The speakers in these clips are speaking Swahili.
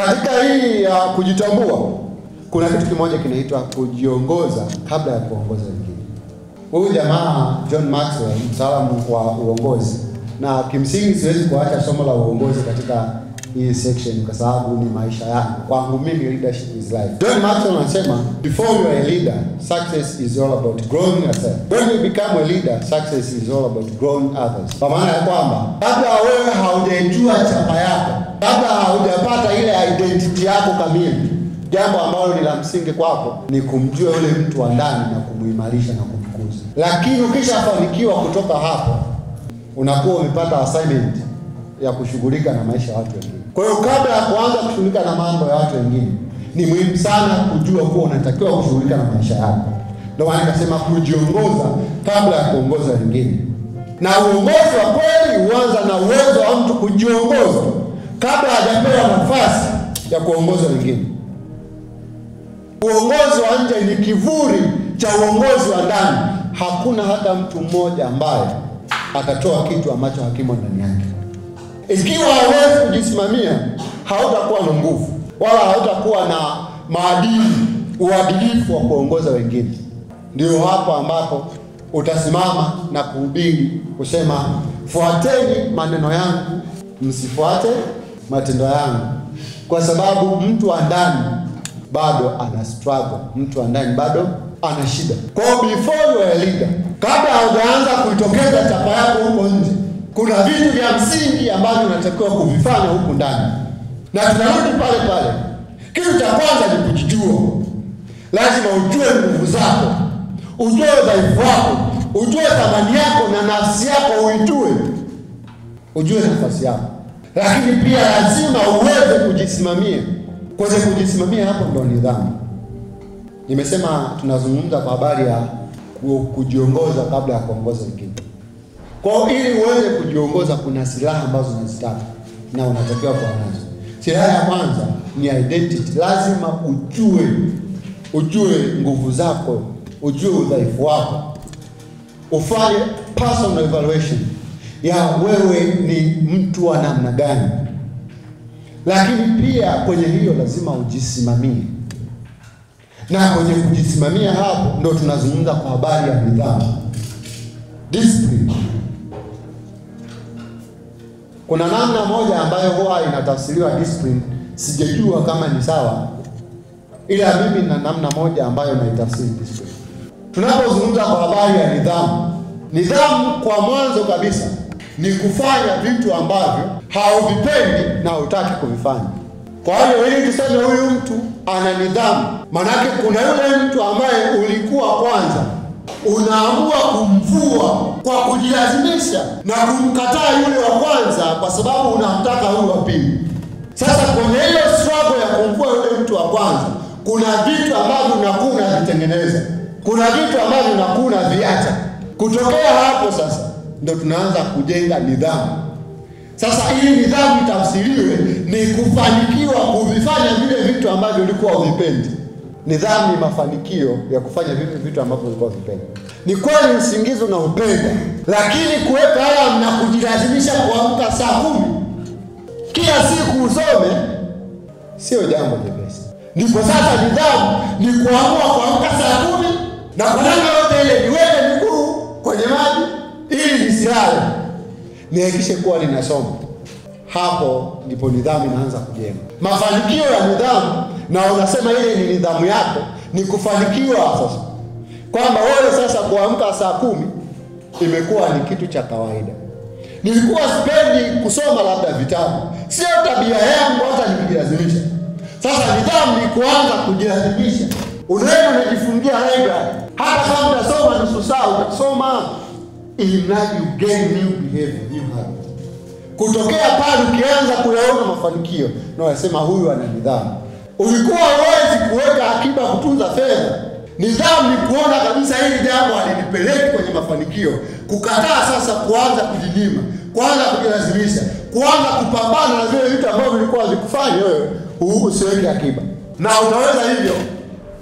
Katika hii ya kujitambua, kuna kitu kimoja kinaitwa kujiongoza kabla ya kuongoza wengine. Huyu jamaa John Maxwell, mtaalamu wa uongozi, na kimsingi siwezi kuacha somo la uongozi katika hii section kwa sababu ni maisha yangu. Kwangu mimi leadership is life. John Maxwell anasema, before you are a leader, success is all about growing yourself. When you become a leader, success is all about growing others. Kwa maana ya kwamba kabla wewe haujajua chapa yako, kabla haujapata ile identity yako kamili, jambo ambalo ni la msingi kwako ni kumjua yule mtu wa ndani na kumuimarisha na kumkuza. Lakini ukishafanikiwa kutoka hapo, unakuwa umepata assignment ya kushughulika na maisha ya watu wengine. Kwa hiyo kabla ya kuanza kushughulika na mambo ya watu wengine, ni muhimu sana kujua kuwa unatakiwa kushughulika na maisha yako. Ndio maana nikasema kujiongoza kabla ya kuongoza wengine. Na uongozi wa kweli huanza na uwezo wa mtu kujiongoza kabla hajapewa nafasi ya kuongoza wengine. Uongozi wa nje ni kivuli cha uongozi wa ndani. Hakuna hata mtu mmoja ambaye atatoa kitu ambacho hakimo ndani yake. Ikiwa hauwezi kujisimamia, hautakuwa na nguvu wala hautakuwa na maadili, uadilifu wa kuongoza wengine. Ndio hapo ambapo utasimama na kuhubiri kusema, fuateni maneno yangu, msifuate matendo yangu. Kwa sababu mtu wa ndani bado ana struggle, mtu wa ndani bado ana shida. Kwa hiyo before you are a leader, kabla haujaanza kuitokeza chapa yako huko nje, kuna vitu vya msingi ambavyo unatakiwa kuvifanya huku ndani. Na tunarudi pale pale. Kitu cha kwanza ni kujijua. Lazima ujue nguvu zako, ujue udhaifu wako, ujue thamani yako na nafsi yako uijue. Ujue nafasi yako. Lakini pia lazima uweze kujisimamia. Kwenye kujisimamia hapo ndo nidhamu. Nimesema tunazungumza kwa habari ya kujiongoza kabla ya kuongoza wengine. Kwa hiyo ili uweze kujiongoza kuna silaha ambazo unazitaka na unatakiwa kuwa nazo. Silaha ya kwanza ni identity. Lazima ujue nguvu zako, ujue udhaifu wako. Ufanye personal evaluation ya wewe ni mtu wa namna gani. Lakini pia kwenye hiyo lazima ujisimamie. Na kwenye kujisimamia hapo ndo tunazungumza kwa habari ya nidhamu. Discipline. Kuna namna moja ambayo huwa inatafsiriwa discipline, sijajua kama ni sawa, ila mimi na namna moja ambayo naitafsiri discipline. Tunapozungumza kwa habari ya nidhamu, nidhamu kwa mwanzo kabisa ni kufanya vitu ambavyo hauvipendi na hutaki kuvifanya. Kwa hiyo ili tuseme huyu mtu ana nidhamu, manake kuna yule mtu ambaye ulikuwa kwanza unaamua kumvua kwa kujilazimisha na kumkataa yule wa kwanza kwa sababu unamtaka huyu wa pili. Sasa kwenye hiyo struggle ya kumvua yule mtu wa kwanza, kuna vitu ambavyo unakuwa unavitengeneza, kuna vitu ambavyo unakuwa unaviacha. Kutokea hapo sasa ndio tunaanza kujenga nidhamu. Sasa ili nidhamu itafsiriwe ni kufanikiwa kuvifanya vile vitu ambavyo ulikuwa huvipendi. Nidhamu ni mafanikio ya kufanya vile vitu ambavyo ulikuwa huvipendi. Ni kweli usingizi unaupenda, lakini kuweka alarm na kujilazimisha kuamka saa 10 kila siku usome sio jambo jepesi. Ndipo sasa nidhamu ni kuamua kuamka saa 10 na kwa namna yote ile niweke miguu kwenye maji ili nisilale, nihakikishe kuwa ninasoma. Hapo ndipo nidhamu inaanza kujenga. Mafanikio ya nidhamu, na unasema ile ni nidhamu yako, ni kufanikiwa sasa kwamba wewe sasa kuamka saa 10 imekuwa ni kitu cha kawaida. Nilikuwa sipendi kusoma labda vitabu, sio tabia yangu hata nikijilazimisha. Sasa nidhamu ni kuanza kujilazimisha. Unaenda unajifungia library, hata kama utasoma nusu saa utasoma, ili mradi you gain new behavior, new habit. Kutokea pale ukianza kuyaona mafanikio, na unasema huyu ana nidhamu. Ulikuwa huwezi kuweka akiba, kutunza fedha. Nidhamu ni kuona kabisa hili jambo halinipeleki kwenye mafanikio. Kukataa sasa, kuanza kujinyima, kuanza kujilazimisha, kuanza kupambana na vile vitu ambavyo vilikuwa vikufanya wewe usiweke akiba. Na utaweza hivyo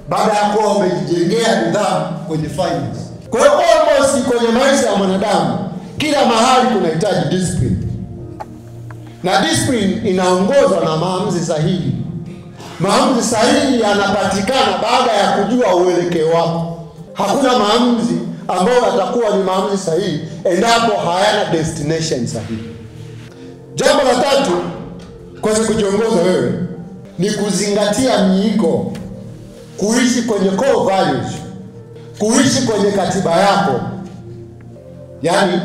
baada ya kuwa umejijengea nidhamu kwenye finance. Kwa hiyo almost kwenye maisha ya mwanadamu kila mahali kunahitaji discipline. Na discipline inaongozwa na maamuzi sahihi. Maamuzi sahihi yanapatikana baada ya kujua uelekeo wako. Hakuna maamuzi ambayo yatakuwa ni maamuzi sahihi endapo hayana destination sahihi. Jambo la tatu kwenye kujiongoza wewe ni kuzingatia miiko, kuishi kwenye core values, kuishi kwenye katiba yako. Yaani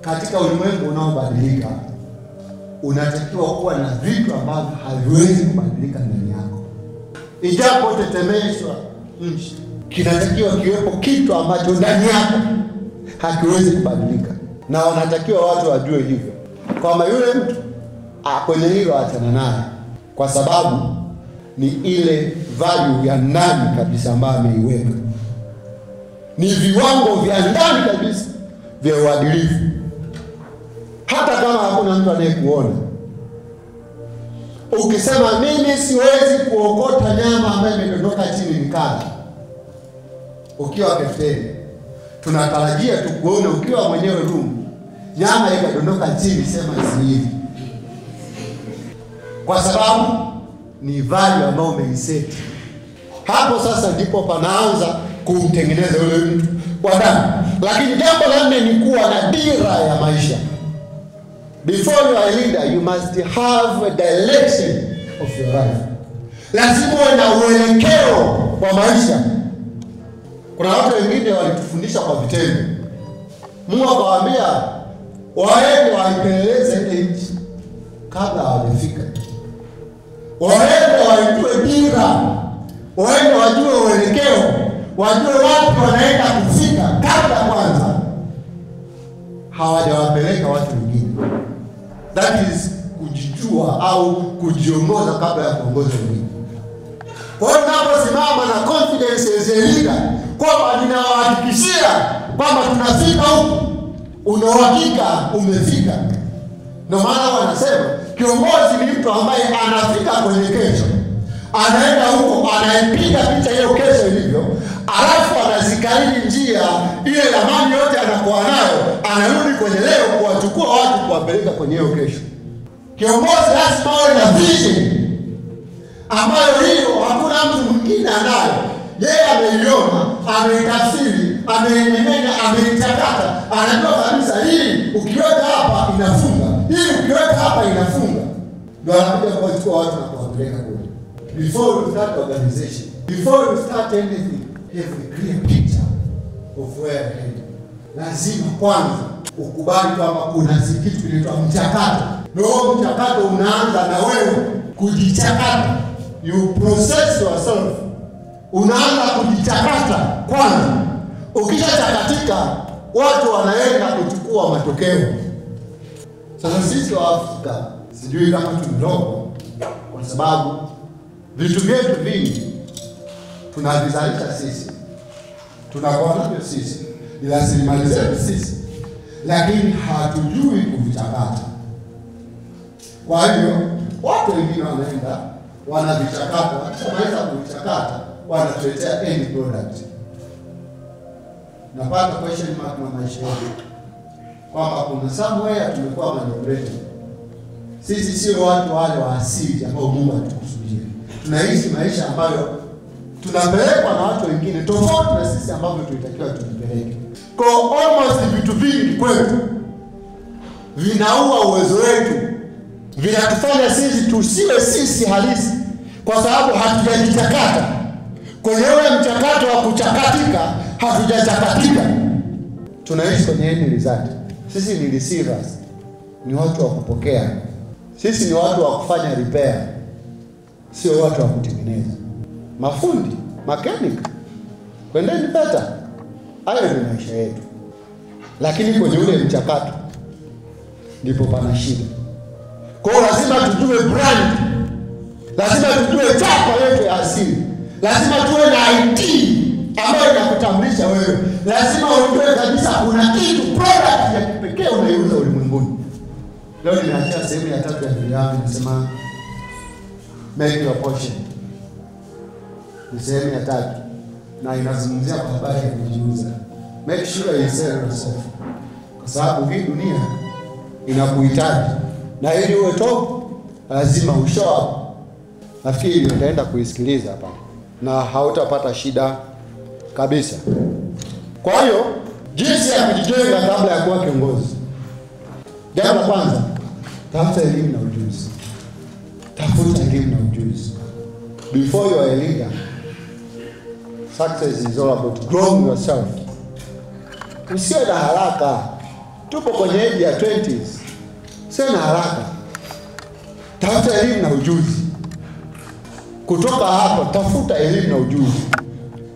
katika ulimwengu unaobadilika unatakiwa kuwa na vitu ambavyo haviwezi kubadilika ndani yako. Ijapo tetemeshwa nchi, kinatakiwa kiwepo kitu ambacho ndani yako hakiwezi kubadilika. Na wanatakiwa watu wajue hivyo, kwamba yule mtu kwenye hilo achana naye, kwa sababu ni ile value ya ndani kabisa ambayo ameiweka, ni viwango vya ndani kabisa vya uadilifu. Hata kama hakuna mtu anayekuona, ukisema mimi siwezi kuokota nyama ambayo imedondoka chini nikala, ukiwa kefeni, tunatarajia tukuone ukiwa mwenyewe room, nyama ikadondoka chini, sema si hivi, kwa sababu ni value ambayo umeiseti. Hapo sasa ndipo panaanza kumtengeneza yule mtu kwa ndani. Lakini jambo la nne ni kuwa na dira ya maisha. Before you are a leader, you must have a direction of your life. Lazima uwe na uelekeo wa maisha. Kuna watu wengine walitufundisha kwa vitendo. Mungu akawaambia waende waipeleleze ile nchi kabla hawajafika. Waende waijue dira, waende wajue uelekeo, wajue wapi wanaenda kufika kabla kwanza hawajawapeleka watu wengine. That is kujijua au kujiongoza kabla ya kuongoza wengine. Kwa hiyo unaposimama na confidence as a leader kwamba ninawahakikishia kwamba tunafika huku, una uhakika umefika. Ndio maana wanasema kiongozi ni mtu ambaye anafika kwenye kesho, anaenda huko, anaipiga picha hiyo kesho ilivyo, alafu anazikariri njia ile ramani yote anakuwa nayo, anarudi kwenye leo kuwachukua watu kuwapeleka kwenye hiyo kesho. Kiongozi lazima awe na vision ambayo hiyo hakuna mtu mwingine anayo. Yeye ameiona, ameitafsiri, ameimeng'enya, ameichakata, anajua kabisa hii ukiweka hapa inafunga, hii ukiweka hapa inafunga. Ndio anakuja kuwachukua watu na kuwapeleka kule. Before you start organization, before you start anything, have a clear picture of where you're heading. Lazima kwanza ukubali kwamba kuna kitu kinaitwa mchakato. Na huo mchakato unaanza na wewe kujichakata. You process yourself. Unaanza kujichakata kwanza. Ukishachakatika, watu wanaenda kuchukua matokeo. Sasa sisi wa Afrika sijui kama tumdogo, kwa sababu vitu vyetu vingi tunavizalisha sisi, tunakuwa navyo sisi, ni rasilimali zetu sisi, lakini hatujui kuvichakata. Kwa hiyo watu wengine wanaenda wanavichakata, wakishamaliza kuvichakata wanatuletea end product. Napata question mark na maisha yetu kwamba kuna somewhere tumekuwa manipulated. Sisi sio watu wale wa asili ambao Mungu alitukusudia. Tunaishi maisha ambayo tunapelekwa na watu wengine tofauti na sisi ambavyo tulitakiwa tujipeleke. Kwa almost vitu vingi kwetu vinaua uwezo wetu, vinatufanya sisi tusiwe sisi halisi, kwa sababu hatujajichakata. Kwenye ule mchakato wa kuchakatika hatujachakatika. Tunaishi kwenye end result. Sisi ni receivers, ni watu wa kupokea. Sisi ni watu wa kufanya repair, sio watu wa kutengeneza. Mafundi, mechanic, kwendeni peta. Hayo ni maisha yetu. Lakini kwenye ule mchakato ndipo pana shida. Kwa hiyo lazima tujue brand, lazima tujue chapa yetu ya asili, lazima tuwe na ID ambayo inakutambulisha wewe. Lazima ujue kabisa kuna kitu, product ya kipekee unaiuza ulimwenguni. Leo nimeachia sehemu ya tatu ya video yangu, nasema make your portion. Ni sehemu ya tatu na inazungumzia kwa habari ya kujiuza. Make sure you sell yourself, kwa sababu hii dunia inakuhitaji, na ili uwe top lazima ushow up. Nafikiri utaenda kuisikiliza hapa na hautapata shida kabisa. Kwa hiyo jinsi ya kujijenga kabla ya kuwa kiongozi. Jambo la kwanza, tafuta elimu na ujuzi. Tafuta elimu na ujuzi. Before you are a leader, success is all about growing yourself. Usiwe na haraka. Tupo kwenye age ya 20s. Usiwe na haraka. Tafuta elimu na ujuzi. Kutoka hapo, tafuta elimu na ujuzi.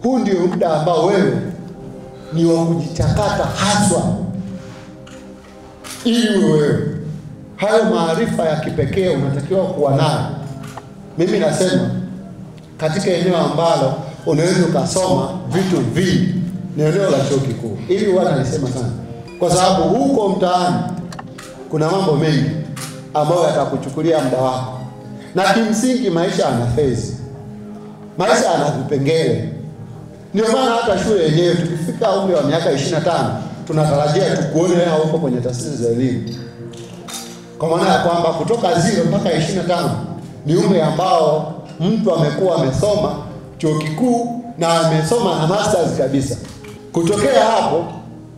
Huu ndio muda ambao wewe ni wa kujichakata haswa, ili wewe hayo maarifa ya kipekee unatakiwa kuwa nayo. Mimi nasema katika eneo ambalo unaweza ukasoma vitu vingi ni eneo la chuo kikuu. Ili huwa nalisema sana, kwa sababu huko mtaani kuna mambo mengi ambayo yatakuchukulia muda wako. Na kimsingi maisha yana phase, maisha yana vipengele. Ndio maana hata shule yenyewe tukifika umri wa miaka 25 tunatarajia tukuone wewe huko kwenye taasisi za elimu. Kwa maana ya kwamba kutoka 0 mpaka 25 ni umri ambao mtu amekuwa amesoma chuo kikuu na amesoma na masters kabisa. Kutokea hapo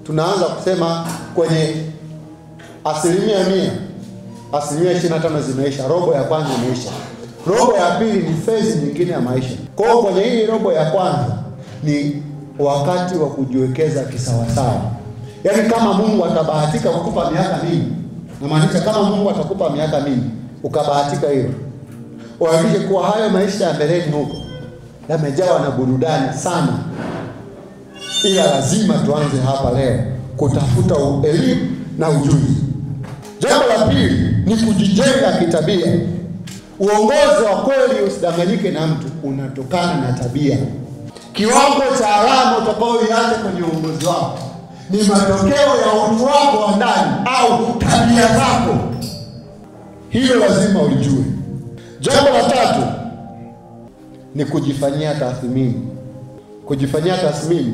tunaanza kusema kwenye 100%, 25% zimeisha, robo ya kwanza imeisha. Robo ya pili ni phase nyingine ya maisha. Kwa hiyo kwenye hii robo ya kwanza ni wakati wa kujiwekeza kisawasawa. Yaani kama Mungu atabahatika kukupa miaka mingi, namaanisha kama Mungu atakupa miaka mingi ukabahatika hiyo, uhakikishe kuwa hayo maisha ya mbeleni huko yamejawa na burudani sana. Ila lazima tuanze hapa leo kutafuta elimu na ujuzi. Jambo la pili ni kujijenga kitabia. Uongozi wa kweli, usidanganyike na mtu, unatokana na tabia. Kiwango cha alama utakayoiacha kwenye uongozi wako ni matokeo ya utu wako wa ndani au tabia zako. Hilo lazima ulijue. Jambo la tatu ni kujifanyia tathmini. Kujifanyia tathmini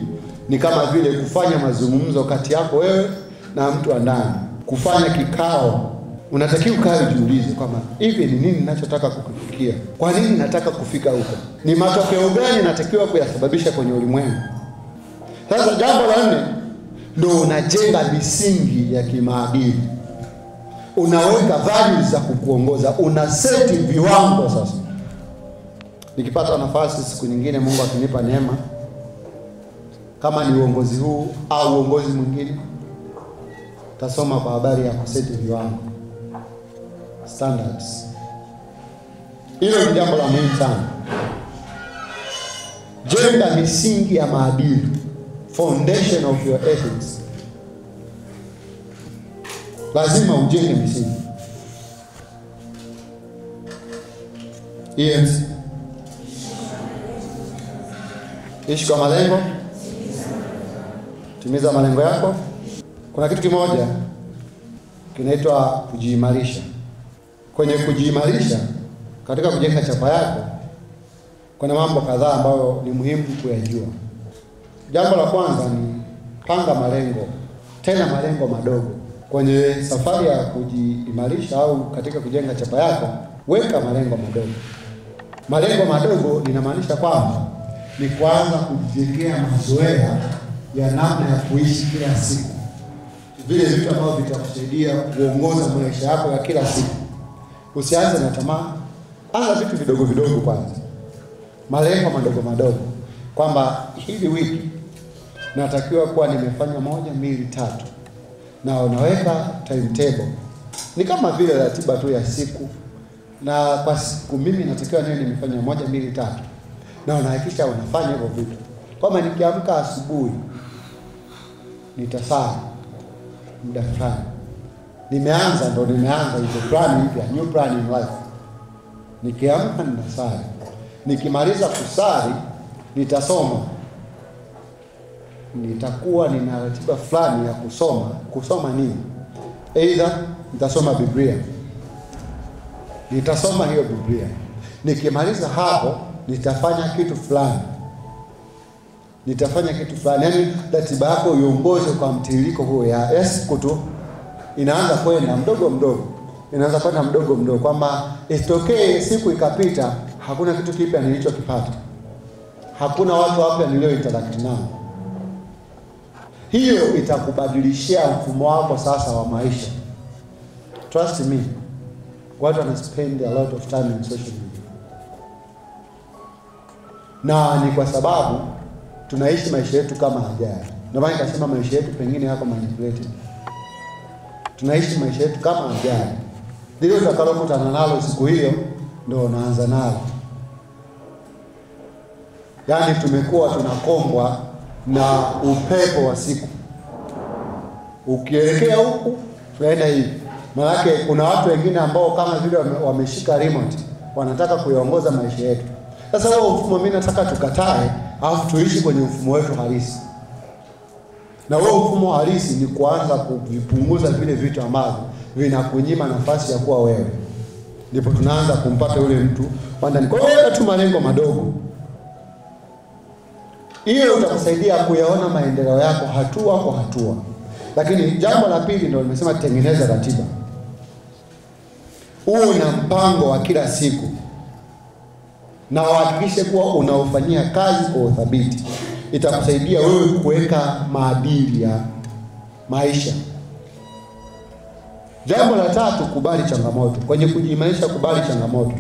ni kama vile kufanya mazungumzo kati yako wewe na mtu wa ndani, kufanya kikao. Unatakiwa ukae ujiulize kwamba hivi ni nini ninachotaka kukifikia? Kwa nini nataka kufika huko? Ni matokeo gani natakiwa kuyasababisha kwenye ulimwengu? Sasa jambo la nne ndio unajenga misingi ya kimaadili. Unaweka values za kukuongoza, una seti viwango. Sasa nikipata nafasi siku nyingine, Mungu akinipa neema, kama ni uongozi huu au uongozi mwingine, tasoma kwa habari ya kuseti viwango, standards. Hilo ni jambo la muhimu sana. Jenga misingi ya maadili, foundation of your ethics. Lazima ujenge misingi. EMC. Ishi kwa malengo, timiza malengo yako. Kuna kitu kimoja kinaitwa kujiimarisha. Kwenye kujiimarisha, katika kujenga chapa yako, kuna mambo kadhaa ambayo ni muhimu kuyajua. Jambo la kwanza ni panga malengo, tena malengo madogo. Kwenye safari ya kujiimarisha au katika kujenga chapa yako, weka malengo madogo. Malengo madogo linamaanisha kwamba ni kuanza kujijengea mazoea ya namna ya kuishi kila siku, vile vitu ambavyo vitakusaidia kuongoza maisha yako ya kila siku. Usianze na tamaa, anza vitu vidogo vidogo kwanza. Malengo madogo madogo, kwamba hili wiki natakiwa kuwa nimefanya 1, 2, 3. Na unaweka timetable. Ni kama vile ratiba tu ya siku, na kwa siku mimi natakiwa niwe nimefanya 1, 2, 3. Na unahakikisha unafanya hivyo vitu. Kama nikiamka asubuhi nitasali muda fulani. Nimeanza hizo plan mpya, new plan in life. Nikiamka nitasali. Nikimaliza kusali nitasoma. Nitakuwa nina ratiba fulani ya kusoma. Kusoma nini? Either nitasoma Biblia. Nitasoma hiyo Biblia. Nikimaliza hapo nitafanya kitu fulani. Nitafanya kitu fulani. Yaani ratiba yako iongoze kwa mtiririko huo ya siku tu. Inaanza kwenda mdogo mdogo. Inaanza kwenda mdogo mdogo, kwamba isitokee siku ikapita Hakuna kitu kipya nilichokipata. Hakuna watu wapya nilio interact nao. Hiyo itakubadilishia mfumo wako sasa wa maisha. Trust me, watu wana spend a lot of time in social media. Na ni kwa sababu tunaishi maisha yetu kama hajaya. Ndio maana nikasema maisha yetu pengine yako manipulated. Tunaishi maisha yetu kama hajaya. Ndilo utakalokutana nalo siku hiyo ndio unaanza nalo. Yaani tumekuwa tunakombwa na upepo wa siku. Ukielekea huku tunaenda hivi. Maana kuna watu wengine ambao kama vile wameshika remote, wanataka kuiongoza maisha yetu. Sasa huo mfumo mimi nataka tukatae, alafu tuishi kwenye mfumo wetu halisi. Na huo mfumo halisi ni kuanza kuvipunguza vile vitu ambavyo vinakunyima nafasi ya kuwa wewe. Ndipo tunaanza kumpata yule mtu wa ndani. Kwa hiyo weka tu malengo madogo. Hiyo itakusaidia kuyaona maendeleo yako hatua kwa hatua. Lakini jambo la pili ndio nimesema, tengeneza ratiba. Uwe na mpango wa kila siku na uhakikishe kuwa unaufanyia kazi kwa uthabiti. Itakusaidia wewe kuweka maadili ya maisha. Jambo la tatu, kubali changamoto. Kwenye kujiimarisha, kubali changamoto.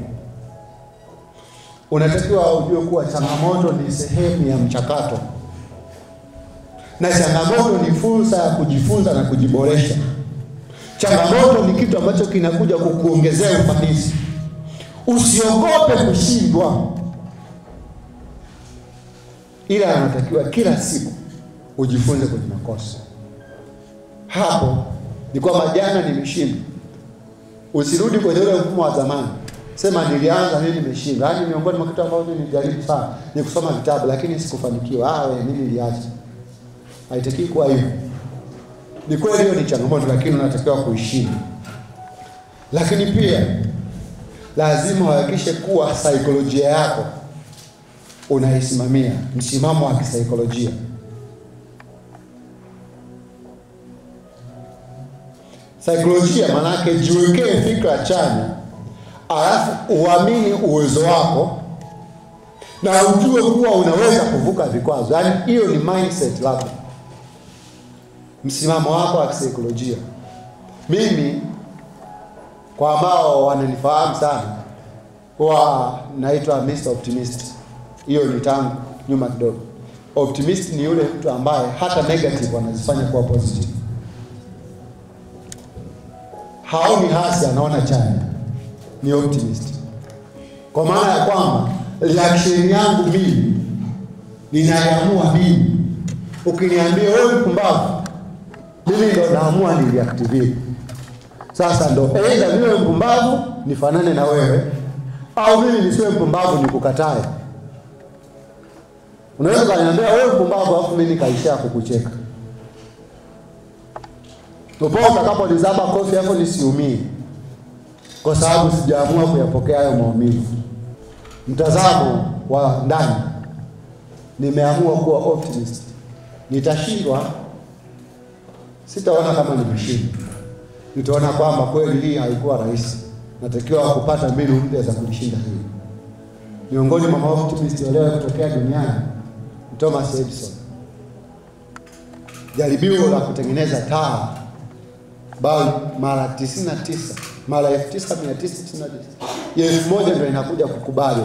Unatakiwa ujue kuwa changamoto ni sehemu ya mchakato. Na changamoto ni fursa ya kujifunza na kujiboresha. Changamoto ni kitu ambacho kinakuja kukuongezea ufanisi. Usiogope kushindwa. Ila unatakiwa kila siku ujifunze kwenye makosa. Hapo ni kwamba jana nimeshindwa. Usirudi kwenye ule mfumo wa zamani. Sema nilianza mimi nimeshindwa. Yaani miongoni mwa kitu ambacho mimi nilijaribu sana ni kusoma vitabu lakini sikufanikiwa. Wewe mimi niliacha. Haitakiwi kuwa hivyo. Ni kweli hiyo ni changamoto lakini unatakiwa kuishinda. Lakini pia lazima uhakikishe kuwa saikolojia yako unaisimamia, msimamo wa kisaikolojia. Saikolojia maana yake jiwekee fikra chanya, alafu uamini uwezo wako na ujue kuwa unaweza kuvuka vikwazo. Yaani hiyo ni mindset lako, msimamo wako wa kisaikolojia. Mimi kwa ambao wananifahamu sana, huwa naitwa Mr. Optimist. Hiyo ni tangu nyuma kidogo. Optimist ni yule mtu ambaye hata negative anazifanya kuwa positive. Haoni hasi, anaona chanya. Ni optimist. Kwa maana ya kwamba reaction yangu mimi ninaiamua mimi. Ukiniambia wewe mpumbavu, mimi ndo naamua ni react vipi. Sasa ndo aidha niwe mpumbavu nifanane na wewe, au mimi nisiwe mpumbavu nikukatae. Unaweza kuniambia wewe mpumbavu alafu mimi nikaishia kukucheka. Ndipo utakaponizaba kofi hapo nisiumie, kwa sababu sijaamua kuyapokea hayo maumivu. Mtazamo wa ndani, nimeamua kuwa optimist. Nitashindwa, sitaona kama nimeshindwa. Nitaona kwamba kweli hii haikuwa rahisi. Natakiwa kupata mbinu mpya za kulishinda hili. Miongoni mwa optimist walio kutokea duniani, Thomas Edison. Jaribio la kutengeneza taa bali mara 99, mara 9999, 1000 ndio inakuja kukubali.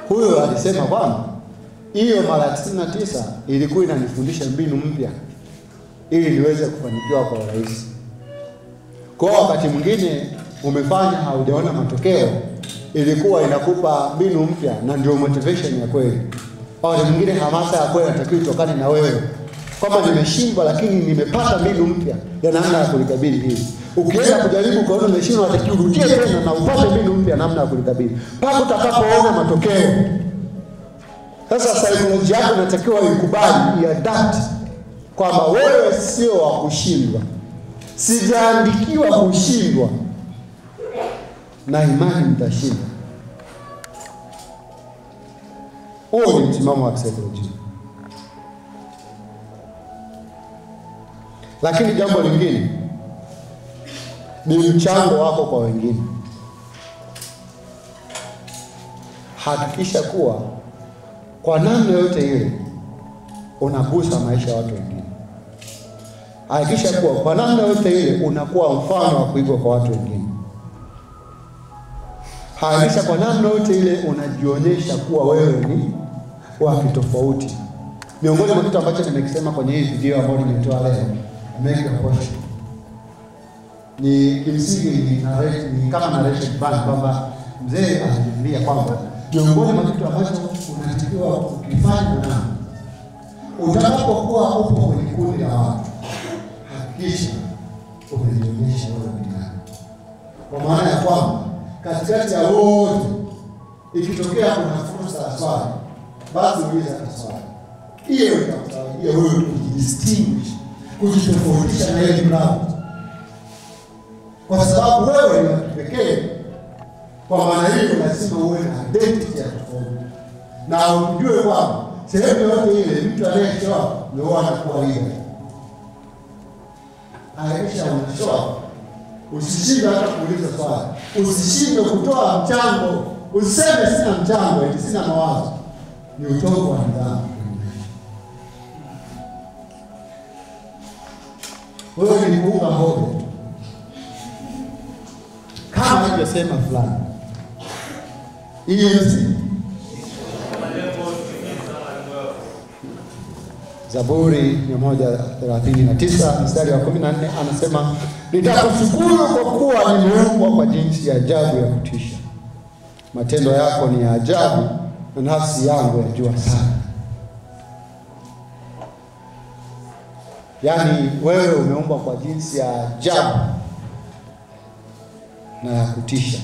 Huyo alisema kwamba hiyo mara 99 ilikuwa inanifundisha mbinu mpya ili niweze kufanikiwa kwa urahisi. Kwa wakati mwingine umefanya haujaona matokeo, ilikuwa inakupa mbinu mpya na ndio motivation ya kweli. Wakati mwingine hamasa ya kweli inatakiwa itokane na wewe. Kama nimeshindwa lakini nimepata mbinu mpya ya namna ya kulikabili hili. Ukienda kujaribu ukaona umeshindwa, unatakiwa urudie tena na upate mbinu mpya namna ya kulikabili mpaka utakapoona matokeo. Sasa saikolojia yako inatakiwa ikubali, iadapt kwamba wewe sio wa kushindwa. Sijaandikiwa kushindwa, na imani nitashinda. Huo ni msimamo wa kisaikolojia. Lakini jambo lingine ni mchango wako kwa wengine. Hakikisha kuwa kwa namna yote ile unagusa maisha ya watu wengine. Hakikisha kuwa kwa namna yote ile unakuwa mfano wa kuigwa kwa watu wengine. Hakikisha kwa namna yote ile unajionyesha kuwa wewe ni wa kitofauti. Miongoni mwa kitu ambacho nimekisema kwenye hii video ambayo nimetoa leo, make a portion, ni kimsingi ni kama narration fulani kwamba mzee aliniambia kwamba miongoni mwa kitu ambacho unatakiwa kukifanya na utakapokuwa upo kwenye kundi la watu, hakikisha umejionyesha wewe ni nani. Kwa maana ya kwamba katikati ya wote ikitokea kuna fursa ya swali, basi uliza swali. Hiyo itakusaidia wewe kujidistinguish, kujitofautisha na ile crowd, kwa sababu wewe ni wa kipekee. Kwa maana hiyo lazima uwe na identity ya tofauti, na ujue kwamba sehemu yote ile mtu anayeshow up ndio anakuwa leader. Hakikisha unashow up. Usishindwe hata kuuliza swali, usishindwe kutoa mchango. Usiseme sina mchango, eti sina mawazo. Ni utovu wa nidhamu. Wewe ni kuunga hoja kama alivyosema fulani. EMC Zaburi 139 mstari wa 14 anasema, nitakushukuru kwa kuwa nimeumbwa kwa jinsi ya ajabu ya kutisha. Matendo yako ni ya ajabu na nafsi yangu yajua sana. Yaani wewe umeumbwa kwa jinsi ya ajabu na ya kutisha.